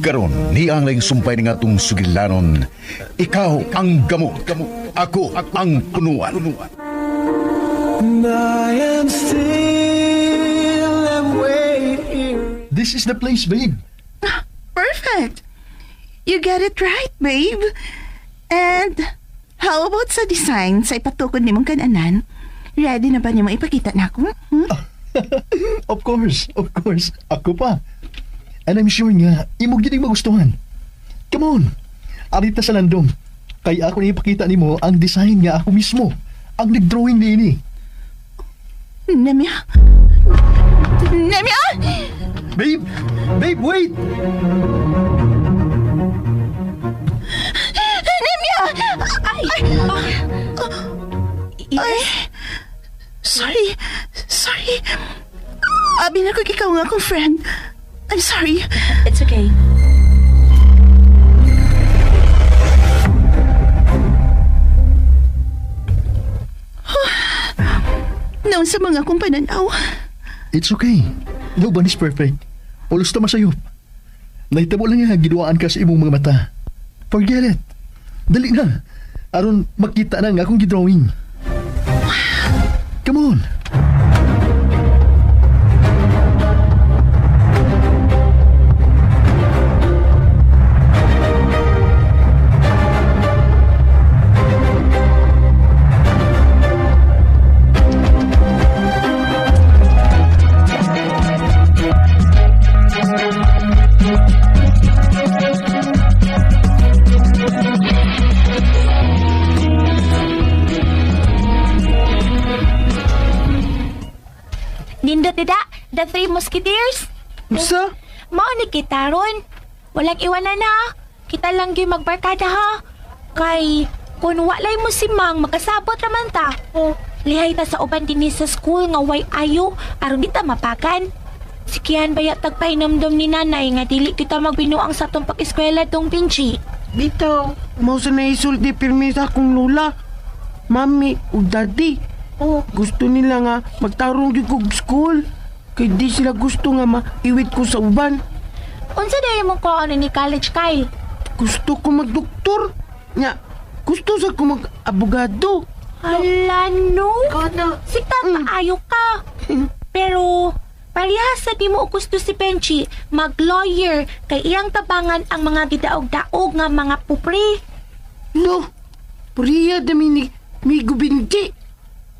Ug karon ni ang laing sumpay nga atong sugilanon, ikaw ang gamot, ako ang punuan. And I am still and wait here. This is the place, babe. Perfect. You get it right, babe. And how about sa design sa ipatukod nimong kananan? Ready na ba nimo ipakita na ako? Hmm? Of course, of course. Ako pa. And I'm sure nga, imo gid magustuhan. Come on. Arita sa landong. Kay ako na ipakita nimo ang design nga ako mismo. Ang nag-drawing niini. Nemya? Nemya! Babe! Babe, wait! Nemya! Ay! Ay! Sorry. Sorry. Abi na ko ikaw nga akong friend. I'm sorry. It's okay. Noon sa mga akong pananaw. It's okay. No one is perfect. Ulos ta masayop. Nahitabo lang nga giduaan ka sa imong mga mata. Forget it. Dali na. Aron makita na nga akong gidrawing. Come on. Nindot dida, The Three Musketeers. Unsa? Mao ni kita ron. Walang iwanan ha. Kita lang gyud magbarkada ha. Kay kung walay mo si Mang, makasabot raman ta. O, lihay ta sa uban dinhi sa school nga way ayo aron di ta mapakan. Sikihan baya tagpahinumdum ni nanay nga dili kita magbinuang sa atong pag-eskwela dong Benji. Bitaw, mao sa naisulti pirmi sa akong lola, mami ug daddy. Oh, Gusto nila nga magtarong gyud kog school. Kay di sila gusto nga maiwit ko sa uban. Unsa dayon imong kuan ni college, Kyle? Gusto ko magdoktor. Nya, gusto sa ko mag-abogado. Hala, no. Sikta kaayo ka. Pero, parehas sa di mo gusto si Benji, mag-lawyer, kay iyang tabangan ang mga gidaog-daog nga mga pupre. No, puriya dami ni Migo Benji.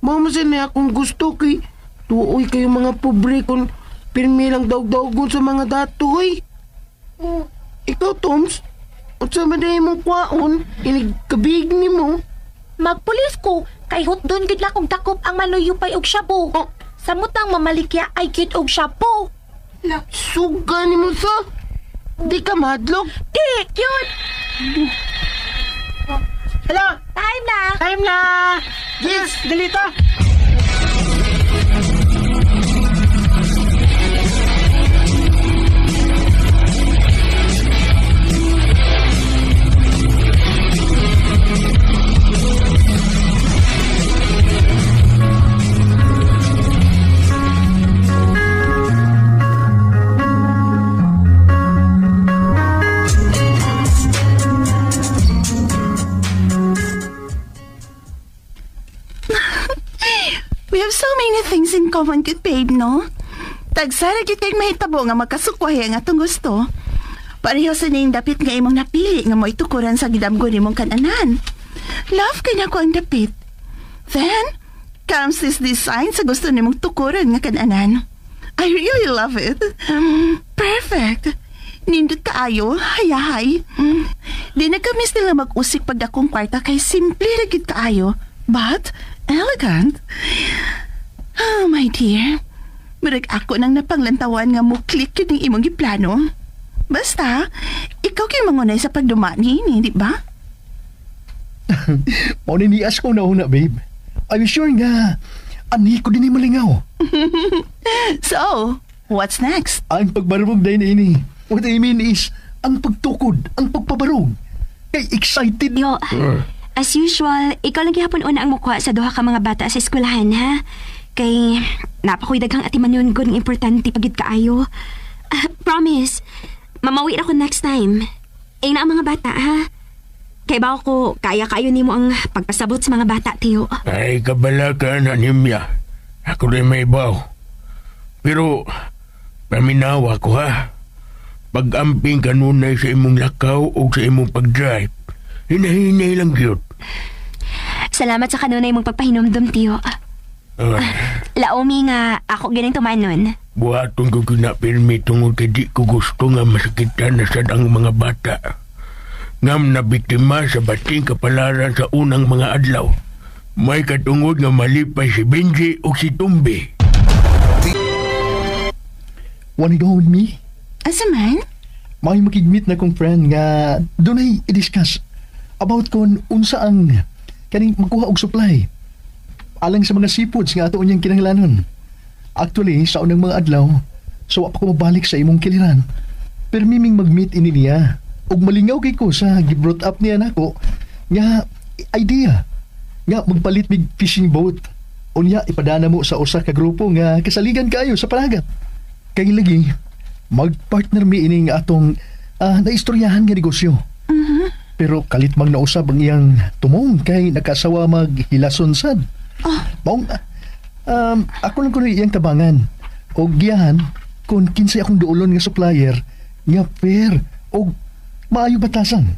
Mao man sa na akong gusto kay tuoy kayo mga pobre kung pirmi lang daog-daogon sa mga datoy. Ikaw, Toms, unsa man day imong kwaon, inig kabig nimo. Magpulis ko, kay hutdon gid lang kong dakop ang manuyupay og shabu. Oh. Samutang mamalikya ay gid og shabu. Suga nimo sa. Di ka madlok. Di, cute! Hello, Time na! time na. Yes, dalita. We have so many things in common, good babe, no? Tagsara gyud kay mahitabo nga magkasukwahe ang atong gusto. Pareho sa ning dapit nga imong napili nga mo itukuran sa gidamgo nimong kananan. Love kay nako ang dapit. Then, comes this design sa gusto nimong tukuran nga kananan. I really love it. Perfect. Nindot kaayo, hayahay. Di nagkamis nila mag-usik pagdakong kwarta kay simple ra gid kaayo, but elegant. Oh, my dear. Murag ako nang napanglantawan nga mo click yun ang imong giplano. Basta, ikaw kay mangunay sa pagdumani ni, di ba? Mao ni nias ko na una, babe. I'm sure nga, ani ko din ni malingaw. So, what's next? Ang pagbarog dahil ini. What I mean is, ang pagtukod, ang pagpabarog. Kay excited. Yo, as usual, ikaw lang gihapon una ang mukha sa duha ka mga bata sa eskwelahan, ha? Kay napakoy daghang atiman yun gun importante pagid kaayo. Promise, Mamawi ra ko next time. Ing na ang mga bata, ha? Kay ba ako, kaya kayo nimo ang pagpasabot sa mga bata, Tiyo. Ay, kabala ka na nimya. Ako rin may baw. Pero, paminawa ko ha. Pag-amping kanunay sa imong lakaw o sa imong pag-drive, hinahinay lang yun. Salamat sa kanunay mong pagpahinumdum, Tiyo. Laomi nga, ako ganing tumanon. Buhaton ko kinapirmi tungod kay di ko gusto nga masakitan na sad ang mga bata. Ngam na biktima sa bating kapalaran sa unang mga adlaw. May katungod nga malipay si Benji o si Tumbi. Wanna go with me? Asa man? May makigmeet na kong friend nga dunay i-discuss about kon unsa ang kaning magkuha og supply alang sa mga seafoods nga ato unyang kinahanglanon. Actually, sa unang mga adlaw, so wa pa ko mabalik sa imong kiliran. Pero miming mag-meet ini niya. Ug malingaw kay ko sa gi-brought up niya nako nga idea nga magpalit mig fishing boat. Unya ipadana mo sa usa ka grupo nga kasaligan kaayo sa panagat. Kay lagi magpartner mi ining atong naistoryahan nga negosyo. Mm-hmm. Pero kalit mang nausab ang iyang tumong kay nakasawa maghilason sad. Oh. Maong ako lang kuno iyang tabangan og giyahan kung kinsay akong duolon nga supplier nga fair og maayo batasan.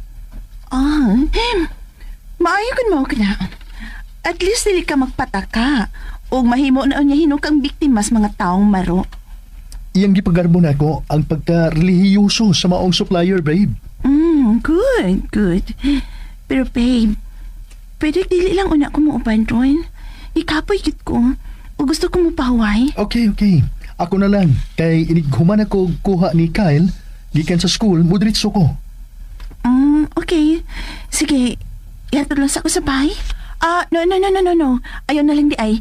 Ah, maayo kun mao kana. At least dili ka magpataka og mahimo na unya hinung kang biktima sa mga taong maro. Iyang gipagarbo nako ang pagka-relihiyoso sa maong supplier, babe. Good, good. Pero babe, pwede dili lang una ko muuban ron. Ikapoy gid ko. O gusto ko mopahuway. Okay, okay. Ako na lang. Kay inighuman ako kuha ni Kyle, gikan sa school, mudritso ko. Okay. Sige, ihatod lang sa ako sa bahay. No. Ayaw na lang di ay.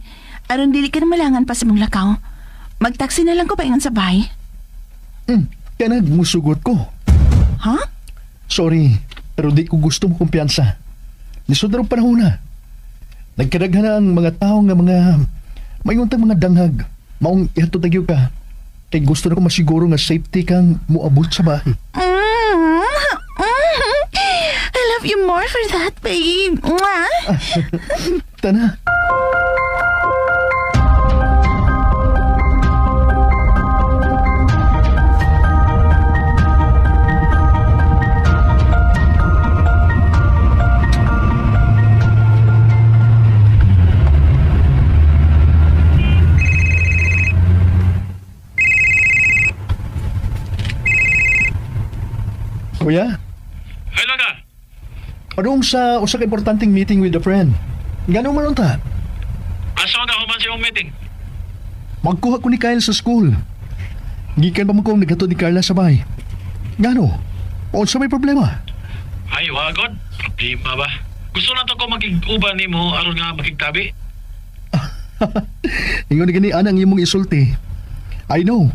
Aron dili ka na malangan pa sa mong lakaw. Magtaksi na lang ko paingon sa bahay. Kanag musugot ko. Ha? Huh? Sorry, pero di ko gusto mo kumpiyansa. Lisod na rin panahon na. Nagkadaghan na ang mga tao nga mga mayuntang mga danghag. Maong ihatod na gyud ka. Kay gusto na ko masiguro nga safety kang muabot sa bahay. I love you more for that, babe. Mwah! Tana. Kuya? Hello ka. Padung sa usa ka importanteng meeting with a friend. Ngano man unta? Asa man ka human sa imong meeting? Magkuha ko ni Kyle sa school. Gikan pa man kong naghatod ni Carla sa bahay. Ngano? Unsa may problema? Ay, wagod. Problema ba? Gusto lang to ko magig-uban nimo aron nga makigtabi. Ingon gani ana ang imong isulti. I know.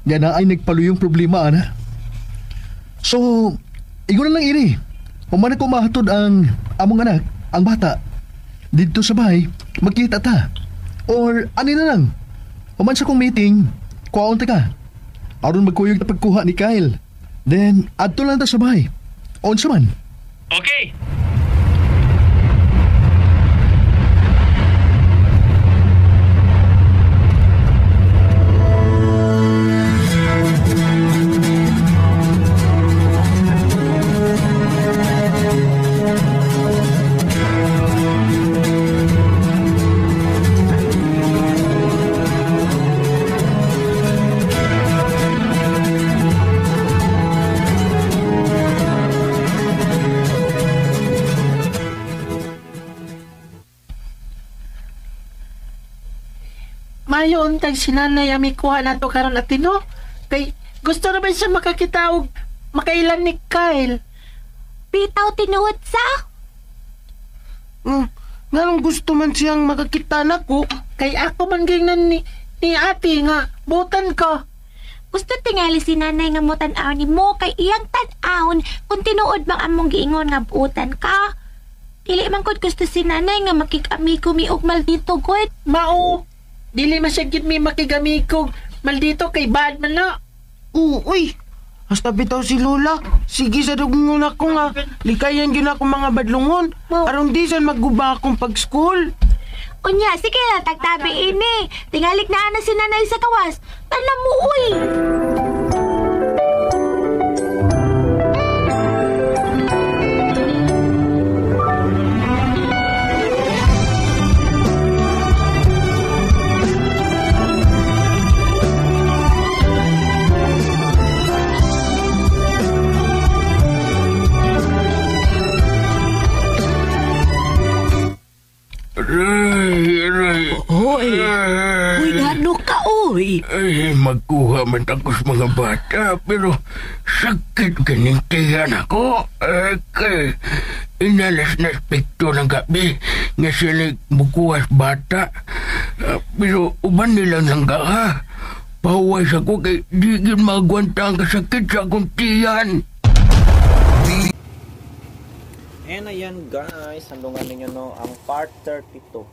Nga na ay nagpaluyong problema ana. So, ingon na lang ini. Human ko mahatod ang among anak, ang bata. Didto sa bahay, magkita ta. Or ani na lang. Human sa kong meeting, kuwaon ta ka. Aron magkuyog na pagkuha ni Kyle. Then, adto lang ta sa bahay. Unsa man? Okay. Mayo untag si nanay ami kuha na to karon ati no. Kay gusto na ba siya makakita og makailan ni Kyle? Bitaw tinuod sa? Nganong gusto man siyang makakita nako? Kay ako man gingnan ni ate nga butan ka. Gusto tingali si nanay nga mo tan-aw ni mo kay iyang tan-awon kung tinuod bang among giingon nga butan ka. Dili man gud gusto si nanay nga makig-amigo mi og maldito gud. Mao, dili man siya gid mi makig-amigo maldito kay bad man na. Uy, Hasta bitaw si Lola. Sige sa dugungon ako nga. Likayan yun ako mga badlungon. Aron di san magguba akong pag-school. Unya, sige na, tagtabi ini. Tingalik na ana si nanay sa kawas. Talam mo, uy! Aray, aray. Hoy, hoy, ngano ka, oy? Ay, magkuha man ako sa mga bata, pero sakit ganing tiyan ako. Ay, kay, inalas na aspekto ng gabi nga sila mukuha sa bata. Pero uban nila ng ha. Pahuwas ako kay di gin magwanta ang kasakit sa akong tiyan. And ayan guys, sandungan ninyo no, ang part 32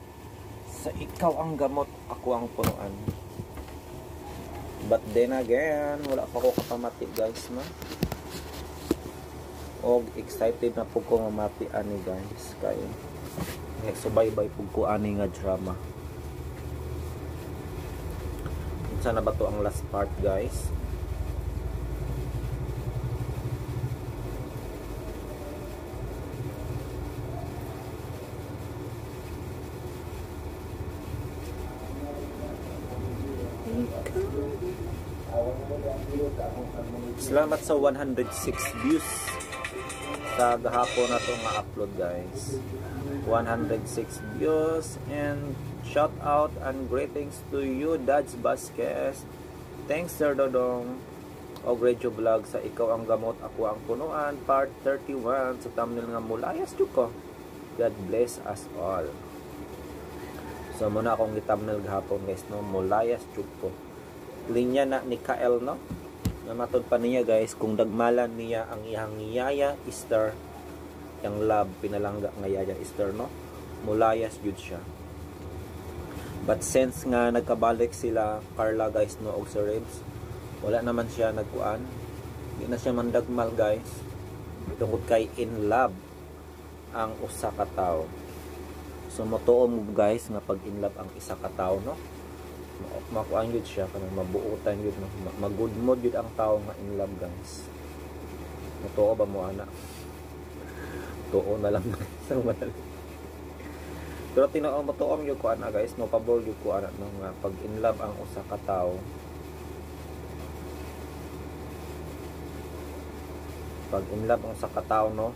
sa Ikaw Ang Gamot, Ako Ang Punuan. But then again, wala pa ko kapamati guys no. Og excited na po ko mamati ani guys kay nagsubaybay po ko ani nga drama. Unsa na ba to ang last part guys? Salamat sa 106 views sa gahapon na ito nga upload guys. 106 views and shout out and greetings to you Dads Vasquez. Thanks Sir Dodong og Radio Vlog sa Ikaw Ang Gamot, Ako Ang Punuan part 31 sa thumbnail nga mulayas jud ko. God bless us all. So muna akong gi-thumbnail gahapon guys no, mulayas jud ko. Linya na ni Kael no. Namatod pa niya guys kung dagmalan niya ang iyang yaya Esther, yang love pinalangga nga yaya Esther no, mulayas jud siya. But since nga nagkabalik sila Carla guys no og Sir Ribs, wala naman siya nagkuan, di na siya mandagmal guys tungod kay in love ang usa ka tawo. So motuo mo guys nga pag in love ang isa ka tawo no, makuan yun siya, kanang mabuotan yun, no? Mag-good mood yun ang tao nga in love guys. Totoo ba mo ana? Totoo na lang guys. Pero tinao mo tuom yun ko ana guys, no, pabor yun ko ana no, nga pag in love ang usa ka tao, pag in love ang usa ka tao no,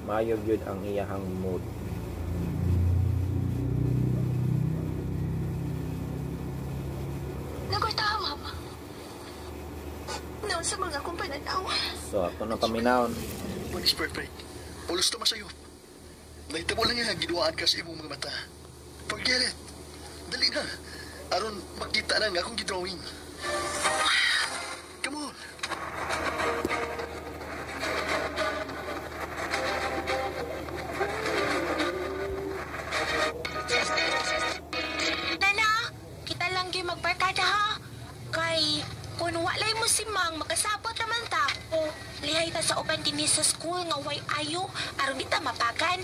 maayo yun ang iyahang mood. Sa mga akong pananaw. So, ato na paminawon. One is perfect. Pulos na masayo. Nahitabo lang nga giduaan ka sa imong mga mata. Forget it. Dali na. Aron makita na nga akong gidrawing. Come on. Nana, kita lang gyud magbarkada ha. Kay kung walay mo si Mang, makasabot naman ta. O, lihay ta sa uban dinhi sa school nga way ayo, aron di ta mapagan.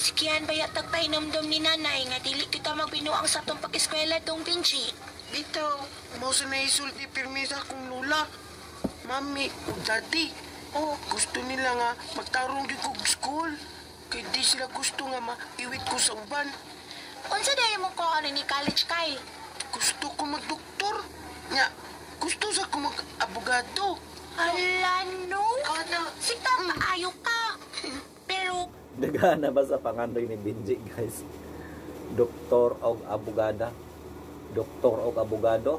Sikihan ba yatag pahinumdum ni nanay nga dili kita magbinuang sa atong pag-eskwela dong Benji? Bitaw, mao sa naisulti pirmi sa akong lola, mami ug daddy. Oh, gusto nila nga magtarong gyud kog school. Kay di sila gusto nga maiwit ko sa uban. Unsa dayon mo ko ano ni college kay? Gusto ko magdoktor. Nya, gusto sa ko mag-abogado. Hala, no. Sita, maayo ka. Pero Dagana ba sa pangandoy ni Benji guys? Doktor og abogada. Doktor og abogado.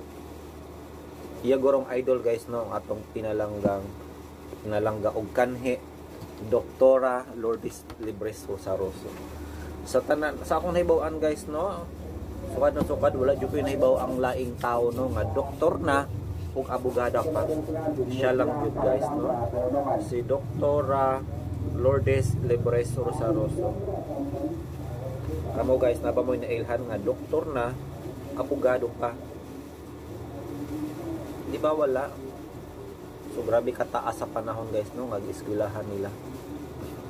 Iya gorong idol guys no, ang atong pinalangga og kanhi, Doktora Lourdes Libres Rosaroso. Sa tanan sa akong nahibaw-an guys no, sukad na sukad wala jud koy nahibaw ang laing tao no nga doktor na ug abogada pa. Siya lang jud guys no, si Doktora Lourdes Libres Rosaroso. Kamo guys, na ba mo nailhan nga doktor na abogado pa? Di ba wala? So grabe kataas sa panahon guys no nga gieskwilahan nila.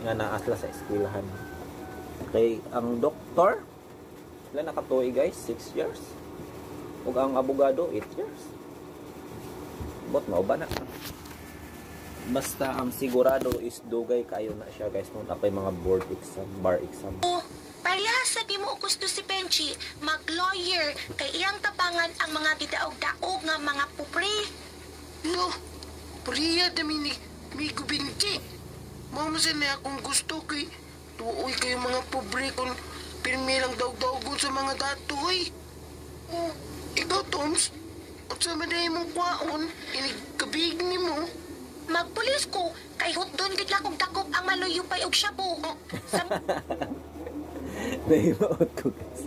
Nga naa sila sa eskwelahan. Kay ang doktor sila nakatuig guys, 6 years. Ug ang abogado 8 years. Bot mao ba na? Basta ang sigurado is dugay kayo na siya guys no, napay mga board exam, bar exam. Oh, parehas sa di mo gusto si Benji, mag-lawyer kay iyang tabangan ang mga gidaog-daog nga mga pobre. No, puriya dami ni Migo Binti. Mao man sa na akong gusto kay tuoy kayo mga pobre kung pirmi lang daog-daogon sa mga datoy. Oh, ikaw, Toms, unsa man day imong kwaon, inig kabig nimo. Magpulis ko kay hutdon gid lang kog dakop ang maluyupay og shabu. Sa Nahimaot ko guys.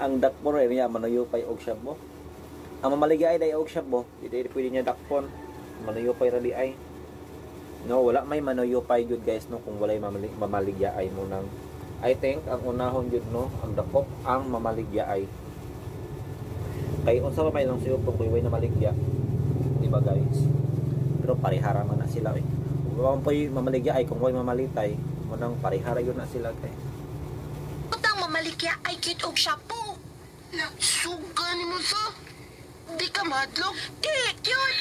Ang dakpon rin niya manuyupay og shabu. Ang mamaligay ay og shabu, di pwede niya dakpon. Manuyupay ra di ay. No, wala may manuyupay gyud guys no kung walay mamaligya ay mo nang I think ang unahon gyud no, ang dakop ang mamaligya ay. Kay unsa pa may lang siyupon kung way namaligya. Di ba guys? Pero parehara man na sila eh. Kung po'y mamaligya ay kung way mamalitay, mo nang parehara yun na sila guys. Utang mamaligya ay gyud og shabu. Suga ni mo sa. Di ka madlok. Di, gyud.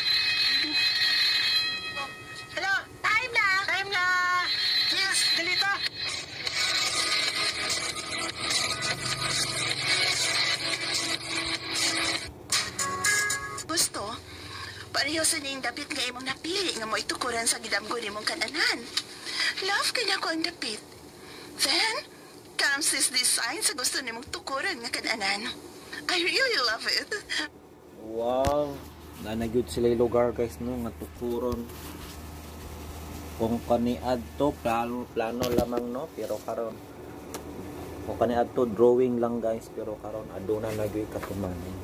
Hello, Time na. Time na. Yes, dalita. Gusto, pareho sa ning dapit nga imong napili nga mo itukuran sa gidamgo nimong kananan. Love kay nako ang dapit. Then, comes this design sa gusto nimong tukuran nga kananan. I really love it. Wow, nanagyud sila yung lugar guys no nga tukuron. Kung kaniadto plano plano lamang no, pero karon kung kaniadto drawing lang guys, pero karon aduna na gyud katumanan.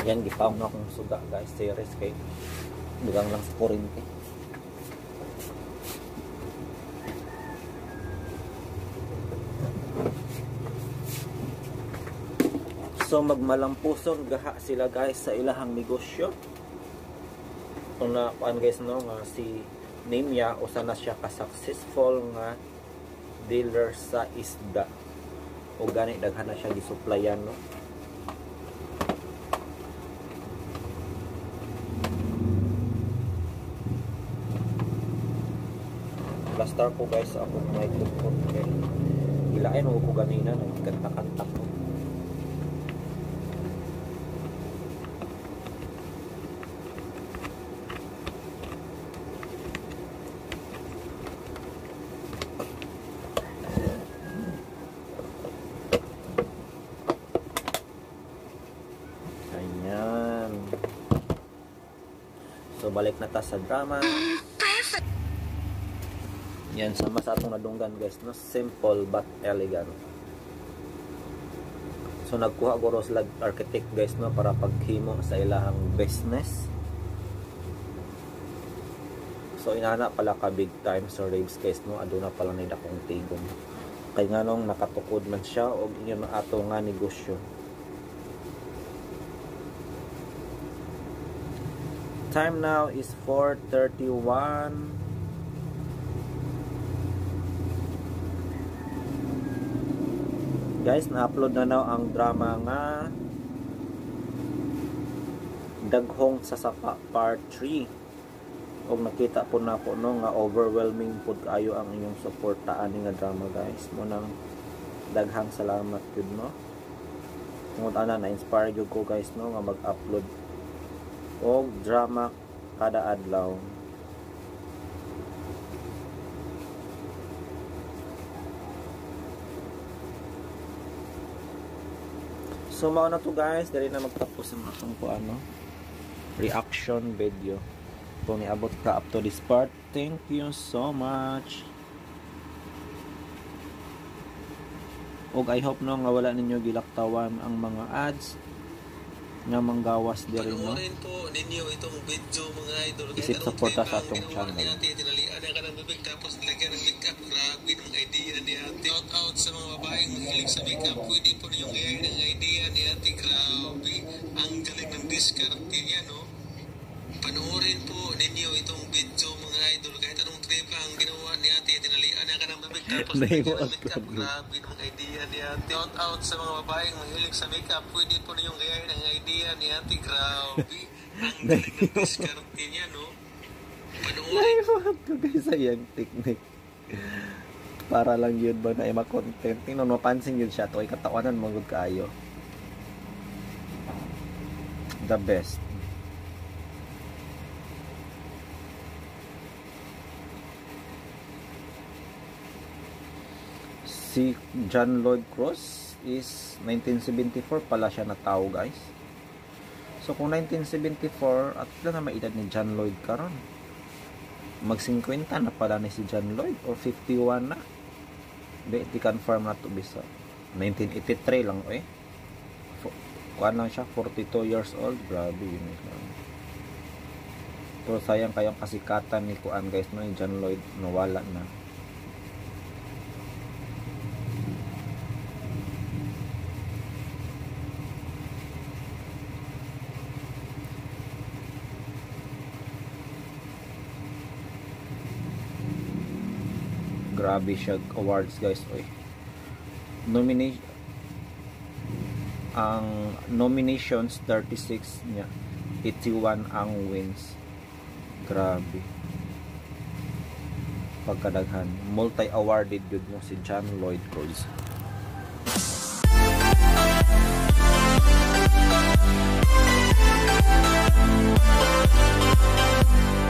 Yan gipaong na akong suga guys, series kay dugang lang sa kurente. So magmalampuson gaha sila guys sa ilahang negosyo. Kung na kuan guys no nga si Nemia usa na siya ka successful nga dealer sa isda. O gani daghan na siya gisuplayan no. Plaster ko guys sa akong microphone kay ilain mo ko ganina nagkanta-kanta ko. Ayan. So balik na ta sa drama. Perfect. Yan sama sa atong nadunggan guys no, simple but elegant. So nagkuha guro sila architect guys no para paghimo sa ilahang business. So inana pala ka big time sa raves guys no, aduna pala ni dakong tigom. Kay nganong nakatukod man siya og ingon ato nga negosyo. Time now is 4:31. Guys, na-upload na now ang drama nga Daghong Sasapa Part 3. Og nakita po na po no nga overwhelming pud kaayo ang inyong suporta ani nga drama guys. Mo nang daghang salamat jud no. Tungod ana na-inspire jud ko guys no nga mag-upload og drama kada adlaw. So mao na to guys, dali na magtapos ang atong kuan no, reaction video. Kung niabot ka up to this part, thank you so much. Og I hope no nga wala ninyo gilaktawan ang mga ads nga manggawas diri no. Panoorin po ninyo itong video mga idol. Kahit Isip anong suporta tema sa ang atong ginawa channel. ni ate, tinalian na ka ng bibig tapos nilagyan ng makeup. Grabe ng idea ni ate. Shout out sa mga babaeng mahilig sa makeup. Pwede po ninyong gayahin ang idea ni Ate. Grabe, ang galing ng diskarte niya, no? Panoorin po ninyo itong video mga idol. Kahit anong trip ang ginawa ni Ate, tinalian niya ka ng bibig tapos Nahimo nilagyan ng makeup. ako. Grabe ng idea ni Ate. Shout out sa mga babaeng mahilig sa makeup. Pwede po ninyong gayahin ang idea ni Ate. Grabe, ang galing ng diskarte niya, no? Panoorin Naimuhat ko guys sa iyang technique. Para lang yun ba na ma-content. Tingnan, mapansin yun siya. To ay katawanan mo gud kaayo. The best. Si John Lloyd Cruz is 1974 pala siya natao guys. So kung 1974 at ilan na maedad ni John Lloyd karon? Mag 50 na pala ni si John Lloyd or 51 na. Di, di confirm na to bisa. 1983 lang eh. Kuan lang siya, 42 years old. Grabe yun eh. Pero sayang kayong kasikatan ni Kuan guys no, ni John Lloyd nawala na. Grabe siya awards guys oy. Nomination ang nominations 36 niya, 81 ang wins. Grabe. Pagkadaghan, multi-awarded yun mo si John Lloyd Cruz.